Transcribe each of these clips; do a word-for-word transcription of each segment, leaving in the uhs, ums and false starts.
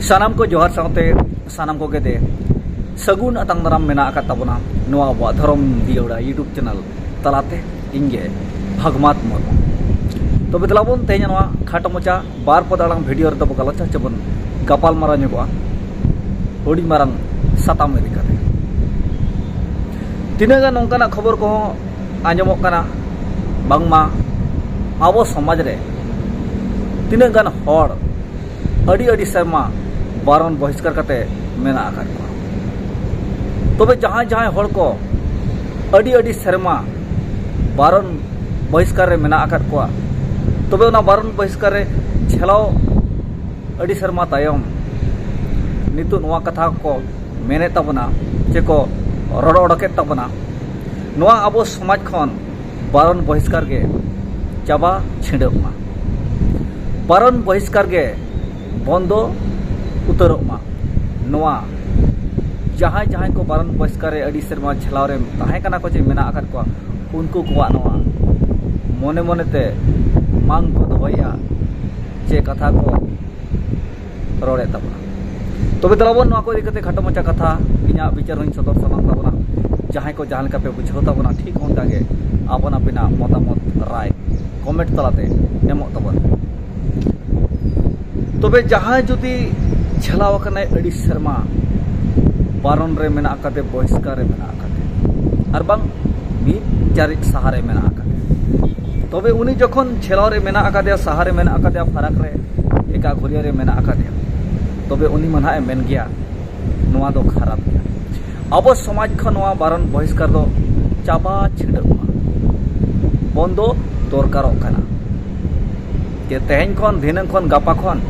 ᱥᱟᱱᱟᱢ ᱠᱚ ᱡᱚᱦᱟᱨ ᱥᱟᱶᱛᱮ ᱥᱟᱱᱟᱢ ᱠᱚᱜᱮ ᱛᱮ ᱥᱟᱹᱜᱩᱱ ᱟᱛᱟᱝ ᱫᱟᱨᱟᱢ ᱢᱮᱱᱟᱜ ᱟᱠᱟᱫ ᱛᱟᱵᱚᱱᱟ ᱱᱚᱣᱟ ᱟᱵᱚᱣᱟᱜ ᱫᱷᱚᱨᱚᱢ ᱫᱤᱭᱟᱹᱲᱟ YouTube ᱪᱮᱱᱮᱞ ᱛᱟᱞᱟᱛᱮ᱾ ᱤᱧ ᱜᱮ ᱵᱷᱟᱜᱽᱢᱟᱛ ᱢᱩᱨᱢᱩ᱾ ᱛᱚᱵᱮ ᱫᱮᱞᱟ ᱵᱚᱱ ᱛᱮᱦᱮᱧ ᱱᱚᱣᱟ ᱠᱷᱟᱴᱚ ᱢᱚᱪᱟ ᱵᱟᱨ ᱯᱚᱫ ᱟᱲᱟᱝ ᱵᱷᱤᱰᱤᱭᱳ ᱨᱮᱫᱚ ᱵᱚ ᱜᱟᱞᱚᱪᱟ, ᱪᱮ ᱵᱚᱱ ᱜᱟᱯᱟᱞ ᱢᱟᱨᱟᱣ ᱧᱚᱜᱚᱜᱼᱟ ᱦᱩᱰᱤᱧ ᱢᱟᱨᱟᱝ ᱥᱟᱛᱟᱢ ᱤᱫᱤ ᱠᱟᱛᱮ᱾ ᱛᱤᱱᱟᱹᱜ ᱜᱟᱱ ᱱᱚᱝᱠᱟᱱᱟᱜ ᱠᱷᱚᱵᱚᱨ ᱠᱚᱦᱚᱸ ᱟᱸᱡᱚᱢᱚᱜ ᱠᱟᱱᱟ, ᱵᱟᱝᱢᱟ ᱟᱵᱚ ᱥᱚᱢᱟᱡᱽ ᱨᱮ ᱛᱤᱱᱟᱹᱜ ᱜᱟᱱ ᱦᱚᱲ ᱟᱹᱰᱤ ᱟᱹᱰᱤ ᱥᱮᱨᱢᱟ ᱵᱟᱨᱚᱱ ᱵᱚᱦᱤᱥᱠᱟᱨ ᱠᱟᱛᱮ ᱢᱮᱱᱟᱜ ᱟᱠᱟᱫ ᱠᱚᱣᱟ᱾ ᱛᱚᱵᱮ ᱡᱟᱦᱟᱸᱭ ᱡᱟᱦᱟᱸᱭ ᱦᱚᱲ ᱠᱚ ᱟᱹᱰᱤ ᱟᱹᱰᱤ ᱥᱮᱨᱢᱟ ᱵᱟᱨᱚᱱ ᱵᱚᱦᱤᱥᱠᱟᱨ ᱨᱮ ᱢᱮᱱᱟᱜ ᱟᱠᱟᱫ ᱠᱚᱣᱟ, ᱛᱚᱵᱮ ᱚᱱᱟ ᱵᱟᱨᱚᱱ ᱵᱚᱦᱤᱥᱠᱟᱨ ᱨᱮ ᱡᱷᱮᱞᱟᱣ ᱟᱹᱰᱤ ᱥᱮᱨᱢᱟ ᱛᱟᱭᱚᱢ ᱱᱤᱛᱚᱜ ᱱᱚᱣᱟ ᱠᱟᱛᱷᱟ ᱠᱚ ᱢᱮᱱᱮᱫ ᱛᱟᱵᱚᱱᱟ, ᱪᱮ ᱠᱚ ᱨᱚᱲ ᱚᱰᱚᱠᱮᱫ ᱛᱟᱵᱚᱱᱟ, ᱱᱚᱣᱟ ᱟᱵᱚ ᱥᱚᱢᱟᱡᱽ ᱠᱷᱚᱱ ᱵᱟᱨᱚᱱ ᱵᱚᱦᱤᱥᱠᱟᱨ ᱜᱮ ᱪᱟᱵᱟ ᱪᱷᱤᱰᱟᱹᱜ ᱢᱟ, ᱵᱟᱨᱚᱱ ᱵᱚᱦᱤᱥᱠᱟᱨ ᱜᱮ ᱵᱚᱱᱫᱚ ᱩᱛᱟᱹᱨᱚᱜ ᱢᱟ᱾ ᱱᱚᱣᱟ ᱡᱟᱦᱟᱸᱭ ᱡᱟᱦᱟᱸᱭ ᱠᱚ ᱵᱟᱨᱚᱱ ᱵᱚᱦᱤᱥᱠᱟᱨ ᱨᱮ ᱟᱹᱰᱤ ᱥᱮᱨᱢᱟ ᱡᱷᱮᱞᱟᱣ ᱨᱮ ᱛᱟᱦᱮᱸ ᱠᱟᱱᱟ ᱠᱚ ᱪᱮ ᱢᱮᱱᱟᱜ ᱟᱠᱟᱫ ᱠᱚᱣᱟ, ᱩᱱᱠᱩ ᱠᱚᱣᱟᱜ ᱱᱚᱣᱟ ᱢᱚᱱᱮ ᱢᱚᱱᱮᱛᱮ ᱢᱟᱝ ᱠᱚ ᱫᱚᱦᱚᱭᱮᱫᱼᱟ ᱪᱮ ᱠᱟᱛᱷᱟ ᱠᱚ ᱨᱚᱲᱮᱫ ᱛᱟᱵᱚᱱᱟ᱾ ᱛᱚᱵᱮ ᱫᱮᱞᱟ ᱵᱚᱱ ᱱᱚᱣᱟ ᱠᱚ ᱤᱫᱤ ᱠᱟᱛᱮ ᱠᱷᱟᱴᱚ ᱢᱟᱪᱷᱟ ᱠᱟᱛᱷᱟ ᱤᱧᱟᱹᱜ ᱵᱤᱪᱟᱹᱨ ᱦᱚᱸᱧ ᱥᱚᱫᱚᱨ ᱥᱟᱢᱟᱝ ᱛᱟᱵᱚᱱᱟ᱾ ᱡᱟᱦᱟᱸᱭ ᱠᱚ ᱡᱟᱦᱟᱸ ᱞᱮᱠᱟ ᱯᱮ ᱵᱩᱡᱷᱟᱹᱣ ᱛᱟᱵᱚᱱᱟ, ᱴᱷᱤᱠ ᱚᱱᱠᱟ ᱜᱮ ᱟᱯᱟᱱ ᱟᱹᱯᱤᱱᱟᱜ ᱢᱚᱛᱟᱢᱚᱛ ᱨᱟᱭ ᱠᱚᱢᱮᱱᱴ ᱛᱟᱞᱟᱛᱮ ᱮᱢᱚᱜ ᱛᱟᱵᱚᱱ᱾ ᱛᱚᱵᱮ ᱡᱟᱦᱟᱸᱭ ᱡᱩᱫᱤ ᱡᱷᱮᱞᱟᱣ ᱟᱠᱟᱱᱟᱭ ᱟᱹᱰᱤ ᱥᱮᱨᱢᱟ ᱵᱟᱨᱚᱱ ᱨᱮ ᱢᱮᱱᱟᱜ ᱟᱠᱟᱫᱮ, ᱵᱚᱦᱤᱥᱠᱟᱨ ᱨᱮ ᱢᱮᱱᱟᱜ ᱟᱠᱟᱫᱮ, ᱟᱨ ᱵᱟᱝ ᱢᱤᱫ ᱪᱟᱨᱤᱡ ᱥᱟᱦᱟᱨᱮ ᱢᱮᱱᱟᱜ ᱟᱠᱟᱫᱮ, ᱛᱚᱵᱮ ᱩᱱᱤ ᱡᱚᱠᱷᱚᱱ ᱡᱷᱮᱞᱟᱣ ᱨᱮ ᱢᱮᱱᱟᱜ ᱟᱠᱟᱫᱮᱭᱟ, ᱥᱟᱦᱟᱨ ᱨᱮ ᱢᱮᱱᱟᱜ ᱟᱠᱟᱫᱮᱭᱟ, ᱯᱷᱟᱨᱟᱠ ᱨᱮ ᱮᱠᱟ ᱜᱷᱩᱨᱤᱭᱟᱹ ᱨᱮ ᱢᱮᱱᱟᱜ ᱟᱠᱟᱫᱮᱭᱟ, ᱛᱚᱵᱮ ᱩᱱᱤ ᱢᱟ ᱱᱟᱦᱟᱜ ᱮ ᱢᱮᱱ ᱜᱮᱭᱟ, ᱱᱚᱣᱟ ᱫᱚ ᱠᱷᱟᱨᱟᱯ ᱜᱮᱭᱟ᱾ ᱟᱵᱚ ᱥᱚᱢᱟᱡᱽ ᱠᱷᱚᱱ ᱱᱚᱣᱟ ᱵᱟᱨᱚᱱ ᱵᱚᱦᱤᱥᱠᱟᱨ ᱫᱚ ᱪᱟᱵᱟ ᱪᱷᱤᱰᱟᱹᱜ ᱢᱟ, ᱵᱚᱱᱫᱚ ᱫᱚᱨᱠᱟᱨᱚᱜ ᱠᱟᱱᱟ᱾ ᱡᱮ ᱛᱮᱦᱮᱧ ᱠᱷᱚᱱ, ᱫᱷᱤᱱᱟᱹᱝ ᱠᱷᱚᱱ, ᱜᱟᱯᱟ ᱠᱷᱚᱱ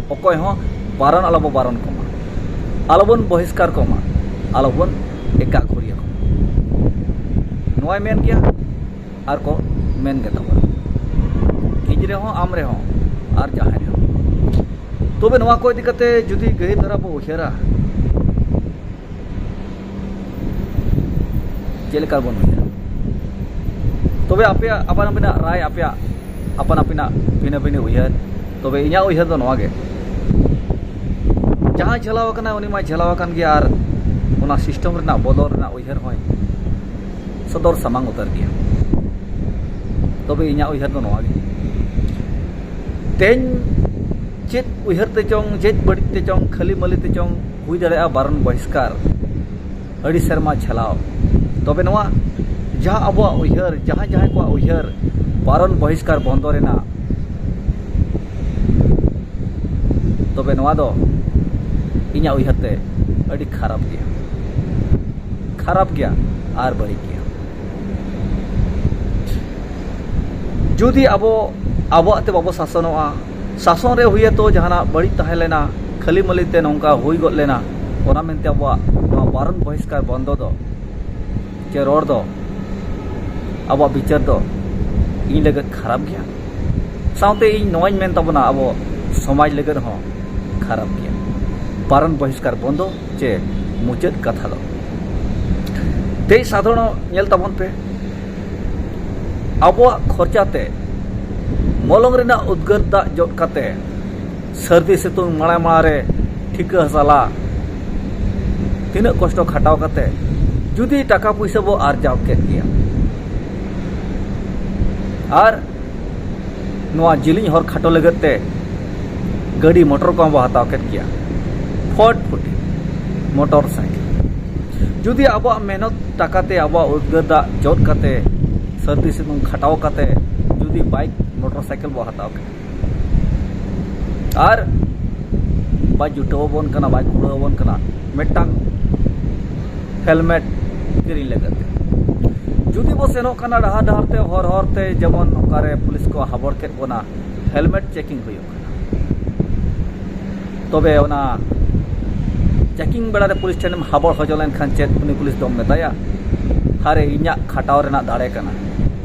ᱚᱠᱚᱭ ᱦᱚᱸ ᱵᱟᱨᱚᱱ ᱟᱞᱚᱵᱚ ᱵᱟᱨᱚᱱ ᱠᱚᱢᱟ, ᱟᱞᱚᱵᱚᱱ ᱵᱚᱦᱤᱥᱠᱟᱨ ᱠᱚᱢᱟ, ᱟᱞᱚᱵᱚᱱ ᱮᱠᱟ ᱜᱷᱩᱨᱤᱭᱟᱹ ᱠᱚᱢᱟ᱾ ᱱᱚᱣᱟᱭ ᱢᱮᱱ ᱜᱮᱭᱟ ᱟᱨ ᱠᱚ ᱢᱮᱱ ᱜᱮ ᱛᱟᱵᱚᱱᱟ, ᱤᱧ ᱨᱮᱦᱚᱸ, ᱟᱢ ᱨᱮᱦᱚᱸ, ᱟᱨ ᱡᱟᱦᱟᱸᱭ ᱨᱮᱦᱚᱸ᱾ ᱛᱚᱵᱮ ᱱᱚᱣᱟ ᱠᱚ ᱤᱫᱤ ᱠᱟᱛᱮ ᱡᱩᱫᱤ ᱜᱟᱹᱦᱤᱨ ᱫᱷᱟᱨᱟ ᱵᱚ ᱩᱭᱦᱟᱹᱨᱟ, ᱪᱮᱫ ᱞᱮᱠᱟ ᱵᱚᱱ ᱩᱭᱦᱟᱹᱨᱟ? ᱛᱚᱵᱮ ᱟᱯᱮᱭᱟᱜ ᱟᱯᱟᱱ ᱟᱹᱯᱤᱱᱟᱜ ᱨᱟᱭ, ᱟᱯᱮᱭᱟᱜ ᱟᱯᱟᱱ ᱟᱹᱯᱤᱱᱟᱜ ᱵᱷᱤᱱᱟᱹ ᱵᱷᱤᱱᱟᱹ ᱩᱭᱦᱟᱹᱨ᱾ ᱛᱚᱵᱮ ᱤᱧᱟᱹᱜ ᱩᱭᱦᱟᱹᱨ ᱫᱚ ᱱᱚᱣᱟ ᱜᱮ, ᱡᱟᱦᱟᱸᱭ ᱡᱷᱟᱞᱟᱣ ᱟᱠᱟᱱᱟ, ᱩᱱᱤ ᱢᱟ ᱡᱷᱟᱞᱟᱣ ᱟᱠᱟᱱ ᱜᱮᱭᱟ, ᱟᱨ ᱚᱱᱟ ᱥᱤᱥᱴᱮᱢ ᱨᱮᱱᱟᱜ ᱵᱚᱫᱚᱞ ᱨᱮᱱᱟᱜ ᱩᱭᱦᱟᱹᱨ ᱦᱚᱸᱭ ᱥᱚᱫᱚᱨ ᱥᱟᱢᱟᱝ ᱩᱛᱟᱹᱨ ᱜᱮᱭᱟ᱾ ᱛᱚᱵᱮ ᱤᱧᱟᱹᱜ ᱩᱭᱦᱟᱹᱨ ᱫᱚ ᱱᱚᱣᱟ ᱜᱮ, ᱛᱮᱦᱮᱧ ᱪᱮᱫ ᱩᱭᱦᱟᱹᱨ ᱛᱮ ᱪᱚᱝ, ᱪᱮᱫ ᱵᱟᱹᱲᱤᱡ ᱛᱮ ᱪᱚᱝ, ᱠᱷᱟᱹᱞᱤ ᱢᱟᱹᱞᱤ ᱛᱮ ᱪᱚᱝ ᱦᱩᱭ ᱫᱟᱲᱮᱭᱟᱜᱼᱟ ᱵᱟᱨᱚᱱ ᱵᱚᱦᱤᱥᱠᱟᱨ᱾ ᱟᱹᱰᱤ ᱥᱮᱨᱢᱟ ᱪᱷᱟᱞᱟᱣ᱾ ᱛᱚᱵᱮ ᱱᱚᱣᱟ ᱡᱟᱦᱟᱸ ᱟᱵᱚᱣᱟᱜ ᱩᱭᱦᱟᱹᱨ, ᱡᱟᱦᱟᱸ ᱡᱟᱦᱟᱸᱭ ᱠᱚᱣᱟᱜ ᱩᱭᱦᱟᱹᱨ ᱵᱟᱨᱚᱱ ᱵᱚᱦᱤᱥᱠᱟᱨ ᱵᱚᱱᱫᱚ ᱨᱮᱱᱟᱜ, ᱛᱚᱵᱮ ᱱᱚᱣᱟ ᱫᱚ ᱤᱧᱟᱹᱜ ᱩᱭᱦᱟᱹᱨ ᱛᱮ ᱟᱹᱰᱤ ᱠᱷᱟᱨᱟᱯ ᱜᱮᱭᱟ, ᱠᱷᱟᱨᱟᱯ ᱜᱮᱭᱟ ᱟᱨ ᱵᱟᱹᱲᱤᱡ ᱜᱮᱭᱟ᱾ ᱡᱩᱫᱤ ᱟᱵᱚ ᱟᱵᱚᱣᱟᱜ ᱛᱮ ᱵᱟᱵᱚ ᱥᱟᱥᱚᱱᱚᱜᱼᱟ, ᱥᱟᱥᱚᱱ ᱨᱮ ᱦᱩᱭᱟᱛᱚ ᱡᱟᱦᱟᱱᱟᱜ ᱵᱟᱹᱲᱤᱡ ᱛᱟᱦᱮᱸ ᱞᱮᱱᱟ, ᱠᱷᱟᱹᱞᱤ ᱢᱟᱹᱞᱤ ᱛᱮ ᱱᱚᱝᱠᱟ ᱦᱩᱭ ᱜᱚᱫ ᱞᱮᱱᱟ, ᱚᱱᱟ ᱢᱮᱱᱛᱮ ᱟᱵᱚᱣᱟᱜ ᱱᱚᱣᱟ ᱵᱟᱨᱚᱱ ᱵᱚᱦᱤᱥᱠᱟᱨ ᱵᱚᱱᱫᱚ ᱫᱚ, ᱪᱮ ᱨᱚᱲ ᱫᱚ, ᱟᱵᱚᱣᱟᱜ ᱵᱤᱪᱟᱹᱨ ᱫᱚ ᱤᱧ ᱞᱟᱹᱜᱤᱫ ᱠᱷᱟᱨᱟᱯ ᱜᱮᱭᱟ᱾ ᱥᱟᱶᱛᱮ ᱤᱧ ᱱᱚᱣᱟᱧ ᱢᱮᱱ ᱛᱟᱵᱚᱱᱟ, ᱟᱵᱚ ᱥᱚᱢᱟᱡᱽ ᱞᱟᱹᱜᱤᱫ ᱦᱚᱸ ᱠᱷᱟᱨᱟᱯ ᱜᱮᱭᱟ ᱵᱟᱨᱚᱱ ᱵᱚᱦᱤᱥᱠᱟᱨ ᱵᱚᱱᱫᱚ᱾ ᱪᱮ ᱢᱩᱪᱟᱹᱫ ᱠᱟᱛᱷᱟ ᱫᱚ, ᱛᱮᱭ ᱥᱟᱫᱷᱟᱨᱚᱱ ᱧᱮᱞ ᱛᱟᱵᱚᱱ ᱯᱮ, ᱟᱵᱚᱣᱟᱜ ᱠᱷᱚᱨᱪᱟ ᱛᱮ ᱢᱚᱞᱚᱝ ᱨᱮᱱᱟᱜ ᱩᱫᱽᱜᱟᱹᱨ ᱫᱟᱜ ᱡᱚᱫ ᱠᱟᱛᱮ, ᱥᱟᱹᱨᱫᱤ ᱥᱤᱛᱩᱝ ᱢᱟᱲᱟ ᱢᱟᱲᱟ ᱨᱮ ᱴᱷᱤᱠᱟᱹ ᱥᱟᱞᱟ ᱛᱤᱱᱟᱹᱜ ᱠᱚᱥᱴᱚ ᱠᱷᱟᱴᱟᱣ ᱠᱟᱛᱮ ᱡᱩᱫᱤ ᱴᱟᱠᱟ ᱯᱩᱭᱥᱟᱹ ᱵᱚ ᱟᱨᱡᱟᱣ ᱠᱮᱫ ᱜᱮᱭᱟ, ᱟᱨ ᱱᱚᱣᱟ ᱡᱤᱞᱤᱧ ᱦᱚᱨ ᱠᱷᱟᱴᱚ ᱞᱟᱹᱜᱤᱫ ᱛᱮ ᱜᱟᱹᱰᱤ ᱢᱚᱴᱚᱨ ᱠᱚᱦᱚᱸ ᱵᱚ ᱦᱟᱛᱟᱣ ᱠᱮᱫ ᱜᱮᱭᱟ, ᱯᱷᱚᱴ ᱯᱷᱩᱴᱤ ᱢᱚᱴᱚᱨ ᱥᱟᱭᱠᱮᱞ᱾ ᱡᱩᱫᱤ ᱟᱵᱚᱣᱟᱜ ᱢᱮᱦᱱᱚᱛ ᱴᱟᱠᱟ ᱛᱮ, ᱟᱵᱚᱣᱟᱜ ᱩᱫᱽᱜᱟᱹᱨ ᱫᱟᱜ ᱡᱚᱫ ᱠᱟᱛᱮ, ᱥᱟᱹᱨᱫᱤ ᱥᱤᱛᱩᱝ ᱠᱷᱟᱴᱟᱣ ᱠᱟᱛᱮ ᱡᱩᱫᱤ ᱵᱟᱭᱤᱠ ᱢᱚᱴᱚᱨ ᱥᱟᱭᱠᱮᱞ ᱵᱚ ᱦᱟᱛᱟᱣ ᱠᱮᱫ, ᱟᱨ ᱵᱟᱭ ᱡᱩᱴᱟᱹᱣ ᱟᱵᱚᱱ ᱠᱟᱱᱟ, ᱵᱟᱭ ᱠᱩᱲᱟᱹᱣ ᱟᱵᱚᱱ ᱠᱟᱱᱟ ᱢᱤᱫᱴᱟᱝ ᱦᱮᱞᱢᱮᱴ ᱠᱤᱨᱤᱧ ᱞᱟᱹᱜᱤᱫ ᱛᱮ᱾ ᱡᱩᱫᱤ ᱵᱚ ᱥᱮᱱᱚᱜ ᱠᱟᱱᱟ ᱰᱟᱦᱟᱨ ᱰᱟᱦᱟᱨ ᱛᱮ, ᱦᱚᱨ ᱦᱚᱨ ᱛᱮ, ᱡᱮᱢᱚᱱ ᱚᱠᱟᱨᱮ ᱯᱩᱞᱤᱥ ᱠᱚ ᱦᱟᱵᱚᱲ ᱠᱮᱫ ᱵᱚᱱᱟ, ᱦᱮᱞᱢᱮᱴ ᱪᱮᱠᱤᱝ ᱦᱩᱭᱩᱜ ᱠᱟᱱᱟ᱾ ᱛᱚᱵᱮ ᱚᱱᱟ ᱪᱮᱠᱤᱝ ᱵᱮᱲᱟ ᱨᱮ ᱯᱩᱞᱤᱥ ᱴᱷᱮᱱᱮᱢ ᱦᱟᱵᱚᱲ ᱦᱚᱡᱚ ᱞᱮᱱᱠᱷᱟᱱ ᱪᱮᱫ ᱩᱱᱤ ᱯᱩᱞᱤᱥ ᱫᱚᱢ ᱢᱮᱛᱟᱭᱟ, "ᱟᱨᱮ, ᱤᱧᱟᱹᱜ ᱠᱷᱟᱴᱟᱣ ᱨᱮᱱᱟᱜ ᱫᱟᱲᱮ ᱠᱟᱱᱟ,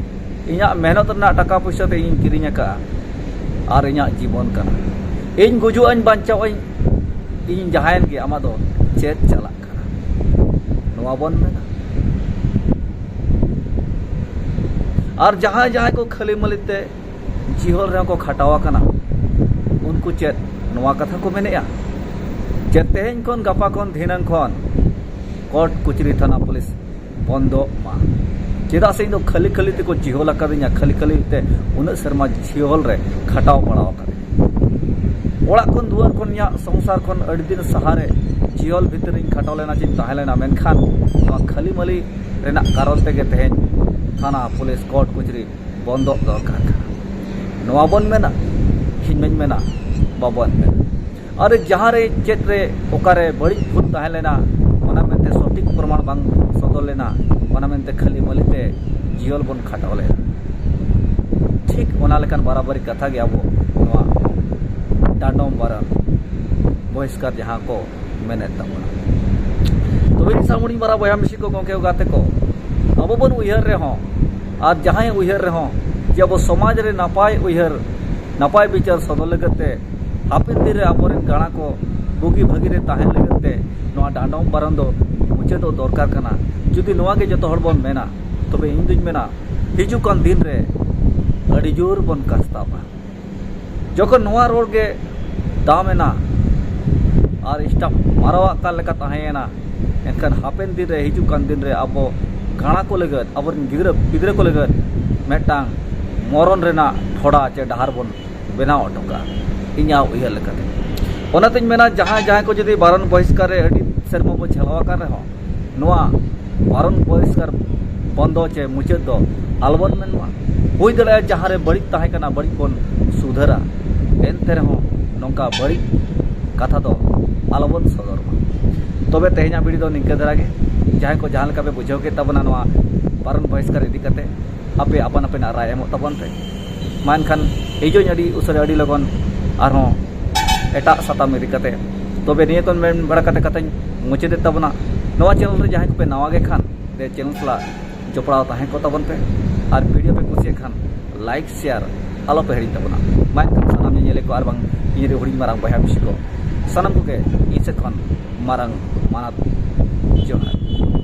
ᱤᱧᱟᱹᱜ ᱢᱮᱦᱱᱚᱛ ᱨᱮᱱᱟᱜ ᱴᱟᱠᱟ ᱯᱩᱭᱥᱟᱹ ᱛᱮ ᱤᱧᱤᱧ ᱠᱤᱨᱤᱧ ᱟᱠᱟᱫᱼᱟ, ᱟᱨ ᱤᱧᱟᱹᱜ ᱡᱤᱵᱚᱱ ᱠᱟᱱᱟ, ᱤᱧ ᱜᱩᱡᱩᱜ ᱟᱹᱧ ᱵᱟᱧᱪᱟᱣ ᱟᱹᱧ, ᱤᱧ ᱡᱟᱦᱟᱸᱭᱮᱱ ᱜᱮ, ᱟᱢᱟᱜ ᱫᱚ ᱪᱮᱫ ᱪᱟᱞᱟᱜ ᱠᱟᱱᱟ?" ᱱᱚᱣᱟ ᱵᱚᱱ ᱢᱮᱱᱟ᱾ ᱟᱨ ᱡᱟᱦᱟᱸᱭ ᱡᱟᱦᱟᱸᱭ ᱠᱚ ᱠᱷᱟᱹᱞᱤ ᱢᱟᱹᱞᱤ ᱛᱮ ᱡᱤᱦᱚᱞ ᱨᱮᱦᱚᱸ ᱠᱚ ᱠᱷᱟᱴᱟᱣ ᱟᱠᱟᱱᱟ, ᱩᱱᱠᱩ ᱪᱮᱫ ᱱᱚᱣᱟ ᱠᱟᱛᱷᱟ ᱠᱚ ᱢᱮᱱᱮᱜᱼᱟ ᱡᱮ ᱛᱮᱦᱮᱧ ᱠᱷᱚᱱ, ᱜᱟᱯᱟ ᱠᱷᱚᱱ, ᱫᱷᱤᱱᱟᱹᱝ ᱠᱷᱚᱱ ᱠᱳᱨᱴ ᱠᱚᱪᱟᱹᱨᱤ, ᱛᱷᱟᱱᱟ, ᱯᱩᱞᱤᱥ ᱵᱚᱱᱫᱚᱜ ᱢᱟ᱾ ᱪᱮᱫᱟᱜ ᱥᱮ ᱤᱧ ᱫᱚ ᱠᱷᱟᱹᱞᱤ ᱠᱷᱟᱹᱞᱤ ᱛᱮᱠᱚ ᱡᱤᱦᱚᱞ ᱟᱠᱟᱫᱤᱧᱟ, ᱠᱷᱟᱹᱞᱤ ᱠᱷᱟᱹᱞᱤ ᱛᱮ ᱩᱱᱟᱹᱜ ᱥᱮᱨᱢᱟ ᱡᱤᱦᱚᱞ ᱨᱮ ᱠᱷᱟᱴᱟᱣ ᱵᱟᱲᱟ ᱟᱠᱟᱫᱤᱧᱟ᱾ ᱚᱲᱟᱜ ᱠᱷᱚᱱ ᱫᱩᱣᱟᱹᱨ ᱠᱷᱚᱱ, ᱤᱧᱟᱹᱜ ᱥᱚᱝᱥᱟᱨ ᱠᱷᱚᱱ ᱟᱹᱰᱤ ᱫᱤᱱ ᱥᱟᱦᱟᱨᱮ ᱡᱤᱦᱚᱞ ᱵᱷᱤᱛᱨᱤ ᱨᱤᱧ ᱠᱷᱟᱴᱟᱣ ᱞᱮᱱᱟ, ᱪᱮᱧ ᱛᱟᱦᱮᱸ ᱞᱮᱱᱟ, ᱢᱮᱱᱠᱷᱟᱱ ᱱᱚᱣᱟ ᱠᱷᱟᱹᱞᱤ ᱢᱟᱹᱞᱤ ᱨᱮᱱᱟᱜ ᱠᱟᱨᱚᱱ ᱛᱮᱜᱮ ᱛᱮᱦᱮᱧ ᱛᱷᱟᱱᱟ, ᱯᱩᱞᱤᱥ, ᱠᱳᱨᱴ ᱠᱚᱪᱟᱹᱨᱤ ᱵᱚᱱᱫᱚᱜ ᱫᱚᱨᱠᱟᱨ ᱠᱟᱱᱟ᱾ ᱱᱚᱣᱟ ᱵᱚᱱ ᱢᱮᱱᱟ, ᱤᱧ ᱢᱟᱹᱧ ᱢᱮᱱᱟ, ᱵᱟᱵᱚᱱ ᱢᱮᱱᱟ᱾ ᱟᱨ ᱡᱟᱦᱟᱸ ᱨᱮ, ᱪᱮᱫ ᱨᱮ, ᱚᱠᱟᱨᱮ ᱵᱟᱹᱲᱤᱡ ᱵᱷᱩᱞ ᱛᱟᱦᱮᱸ ᱞᱮᱱᱟ, ᱚᱱᱟ ᱢᱮᱱᱛᱮ ᱥᱚᱴᱷᱤᱠ ᱯᱨᱚᱢᱟᱬ ᱵᱟᱝ ᱥᱚᱫᱚᱨ ᱞᱮᱱᱟ, ᱚᱱᱟ ᱢᱮᱱᱛᱮ ᱠᱷᱟᱹᱞᱤ ᱢᱟᱹᱞᱤ ᱛᱮ ᱡᱤᱭᱚᱱ ᱵᱚᱱ ᱠᱷᱟᱴᱟᱣ ᱞᱮᱱᱟ᱾ ᱴᱷᱤᱠ ᱚᱱᱟ ᱞᱮᱠᱟᱱ ᱵᱟᱨᱟᱵᱟᱨᱤ ᱠᱟᱛᱷᱟ ᱜᱮ ᱟᱵᱚ ᱱᱚᱣᱟ ᱰᱟᱸᱰᱚᱢ ᱵᱟᱨᱚᱱ ᱵᱚᱦᱤᱥᱠᱟᱨ ᱡᱟᱦᱟᱸ ᱠᱚ ᱢᱮᱱᱮᱫ ᱛᱟᱵᱚᱱᱟ᱾ ᱛᱚᱵᱮ ᱤᱧ ᱥᱟᱶ ᱦᱩᱰᱤᱧ ᱢᱟᱨᱟᱝ ᱵᱚᱭᱦᱟ ᱢᱤᱥᱤ ᱠᱚ, ᱜᱚᱢᱠᱮ ᱠᱚ, ᱜᱟᱛᱮ ᱠᱚ, ᱟᱵᱚ ᱵᱚᱱ ᱩᱭᱦᱟᱹᱨ ᱨᱮᱦᱚᱸ ᱟᱨ ᱡᱟᱦᱟᱸᱭ ᱩᱭᱦᱟᱹᱨ ᱨᱮᱦᱚᱸ ᱡᱮ ᱟᱵᱚ ᱥᱚᱢᱟᱡᱽ ᱨᱮ ᱱᱟᱯᱟᱭ ᱩᱭᱦᱟᱹᱨ, ᱱᱟᱯᱟᱭ ᱵᱤᱪᱟᱹᱨ ᱥᱚᱫᱚᱨ ᱞᱟᱹᱜᱤᱫ ᱛᱮ ᱦᱟᱯᱮᱱ ᱫᱤᱱ ᱨᱮ ᱟᱵᱚᱨᱮᱱ ᱜᱟᱬᱟ ᱠᱚ ᱵᱩᱜᱤ ᱵᱷᱟᱹᱜᱤ ᱨᱮ ᱛᱟᱦᱮᱱ ᱞᱟᱹᱜᱤᱫ ᱛᱮ ᱱᱚᱣᱟ ᱰᱟᱸᱰᱚᱢ ᱵᱟᱨᱚᱱ ᱫᱚ ᱢᱩᱪᱟᱹᱫᱚᱜ ᱫᱚᱨᱠᱟᱨ ᱠᱟᱱᱟ᱾ ᱡᱩᱫᱤ ᱱᱚᱣᱟ ᱜᱮ ᱡᱚᱛᱚ ᱦᱚᱲ ᱵᱚᱱ ᱢᱮᱱᱟ, ᱛᱚᱵᱮ ᱤᱧ ᱫᱩᱧ ᱢᱮᱱᱟ ᱦᱤᱡᱩᱜ ᱠᱟᱱ ᱫᱤᱱ ᱨᱮ ᱟᱹᱰᱤ ᱡᱳᱨ ᱵᱚᱱ ᱠᱟᱥᱛᱟᱣᱟ᱾ ᱡᱚᱠᱷᱚᱱ ᱱᱚᱣᱟ ᱨᱚᱲ ᱜᱮ ᱫᱟᱢ ᱮᱱᱟ ᱟᱨ ᱥᱴᱟᱯ ᱢᱟᱨᱟᱣᱟᱜ ᱠᱟᱱ ᱞᱮᱠᱟ ᱛᱟᱦᱮᱸᱭᱮᱱᱟ, ᱮᱱᱠᱷᱟᱱ ᱦᱟᱯᱮᱱ ᱫᱤᱱ ᱨᱮ, ᱦᱤᱡᱩᱜ ᱠᱟᱱ ᱫᱤᱱ ᱨᱮ ᱟᱵᱚ ᱜᱟᱬᱟ ᱠᱚ ᱞᱟᱹᱜᱤᱫ, ᱟᱵᱚᱨᱮᱱ ᱜᱤᱫᱽᱨᱟᱹ ᱯᱤᱫᱽᱨᱟᱹ ᱠᱚ ᱞᱟᱹᱜᱤᱫ ᱢᱤᱫᱴᱟᱝ ᱢᱚᱨᱚᱱ ᱨᱮᱱᱟᱜ ᱰᱷᱚᱰᱟ ᱪᱮ ᱰᱟᱦᱟᱨ ᱵᱚᱱ ᱵᱮᱱᱟᱣ ᱦᱚᱴᱚ ᱠᱟᱜᱼᱟ, ᱤᱧᱟᱹᱜ ᱩᱭᱦᱟᱹᱨ ᱞᱮᱠᱟᱛᱮ᱾ ᱚᱱᱟᱛᱤᱧ ᱢᱮᱱᱟ, ᱡᱟᱦᱟᱸᱭ ᱡᱟᱦᱟᱸᱭ ᱠᱚ ᱡᱩᱫᱤ ᱵᱟᱨᱚᱱ ᱵᱚᱦᱤᱥᱠᱟᱨ ᱨᱮ ᱟᱹᱰᱤ ᱥᱮᱨᱢᱟ ᱵᱚ ᱡᱷᱟᱞᱟᱣ ᱟᱠᱟᱱ ᱨᱮᱦᱚᱸ, ᱱᱚᱣᱟ ᱵᱟᱨᱚᱱ ᱵᱚᱦᱤᱥᱠᱟᱨ ᱵᱚᱱᱫᱚ ᱪᱮ ᱢᱩᱪᱟᱹᱫ ᱫᱚ ᱟᱞᱚᱵᱚᱱ ᱢᱮᱱ ᱢᱟ᱾ ᱦᱩᱭ ᱫᱟᱲᱮᱭᱟᱜᱼᱟ ᱡᱟᱦᱟᱸ ᱨᱮ ᱵᱟᱹᱲᱤᱡ ᱛᱟᱦᱮᱸ ᱠᱟᱱᱟ, ᱵᱟᱹᱲᱤᱡ ᱵᱚᱱ ᱥᱩᱫᱷᱟᱹᱨᱟ, ᱮᱱᱛᱮ ᱨᱮᱦᱚᱸ ᱱᱚᱝᱠᱟ ᱵᱟᱹᱲᱤᱡ ᱠᱟᱛᱷᱟ ᱫᱚ ᱟᱞᱚᱵᱚᱱ ᱥᱚᱫᱚᱨ ᱢᱟ᱾ ᱛᱚᱵᱮ ᱛᱮᱦᱮᱧᱟᱜ ᱵᱷᱤᱰᱤᱭᱳ ᱫᱚ ᱱᱤᱝᱠᱟᱹ ᱫᱷᱟᱨᱟ ᱜᱮ᱾ ᱡᱟᱦᱟᱸᱭ ᱠᱚ ᱡᱟᱦᱟᱸ ᱞᱮᱠᱟ ᱯᱮ ᱵᱩᱡᱷᱟᱹᱣ ᱠᱮᱫ ᱛᱟᱵᱚᱱᱟ ᱱᱚᱣᱟ ᱵᱟᱨᱚᱱ ᱵᱚᱦᱤᱥᱠᱟᱨ ᱤᱫᱤ ᱠᱟᱛᱮ, ᱟᱯᱮ ᱟᱯᱟᱱ ᱟᱹᱯᱤᱱᱟᱜ ᱨᱟᱭ ᱮᱢᱚᱜ ᱛᱟᱵᱚᱱ ᱯᱮ᱾ ᱢᱟ ᱮᱱᱠᱷᱟᱱ ᱦᱤᱡᱩᱜ ᱟᱹᱰᱤ ᱩᱥᱟᱹᱨᱟ, ᱟᱹᱰᱤ ᱞᱚᱜᱚᱱ ᱟᱨᱦᱚᱸ ᱮᱴᱟᱜ ᱥᱟᱛᱟᱢ ᱤᱫᱤ ᱠᱟᱛᱮ᱾ ᱛᱚᱵᱮ ᱱᱤᱭᱟᱹ ᱠᱚ ᱢᱮᱱ ᱵᱟᱲᱟ ᱠᱟᱛᱮ ᱠᱟᱛᱷᱟᱧ ᱢᱩᱪᱟᱹᱫᱮᱫ ᱛᱟᱵᱚᱱᱟ᱾ ᱱᱚᱣᱟ ᱪᱮᱱᱮᱞ ᱨᱮ ᱡᱟᱦᱟᱸᱭ ᱠᱚᱯᱮ ᱱᱟᱣᱟ ᱜᱮ ᱠᱷᱟᱱ, ᱫᱮ ᱪᱮᱱᱮᱞ ᱥᱟᱞᱟᱜ ᱡᱚᱯᱲᱟᱣ ᱛᱟᱦᱮᱸ ᱠᱚᱜ ᱛᱟᱵᱚᱱ ᱯᱮ᱾ ᱟᱨ ᱵᱷᱤᱰᱤᱭᱳ ᱯᱮ ᱠᱩᱥᱤᱭᱟᱜ ᱠᱷᱟᱱ ᱞᱟᱭᱤᱠ, ᱥᱮᱭᱟᱨ ᱟᱞᱚᱯᱮ ᱦᱤᱲᱤᱧ ᱛᱟᱵᱚᱱᱟ᱾ ᱢᱟ ᱮᱱᱠᱷᱟᱱ ᱥᱟᱱᱟᱢ ᱧᱮᱧᱮᱞᱤᱭᱟᱹ ᱠᱚ ᱟᱨ ᱵᱟᱝ ᱤᱧ ᱨᱮᱱ ᱦᱩᱰᱤᱧ ᱢᱟᱨᱟᱝ ᱵᱚᱭᱦᱟ ᱢᱤᱥᱤ ᱠᱚ, ᱥᱟᱱᱟᱢ ᱠᱚᱜᱮ ᱤᱧ ᱥᱮᱫ ᱠᱷᱚᱱ ᱢᱟᱨᱟᱝ ᱢᱟᱱᱟᱛ ᱡᱚᱦᱟᱨ᱾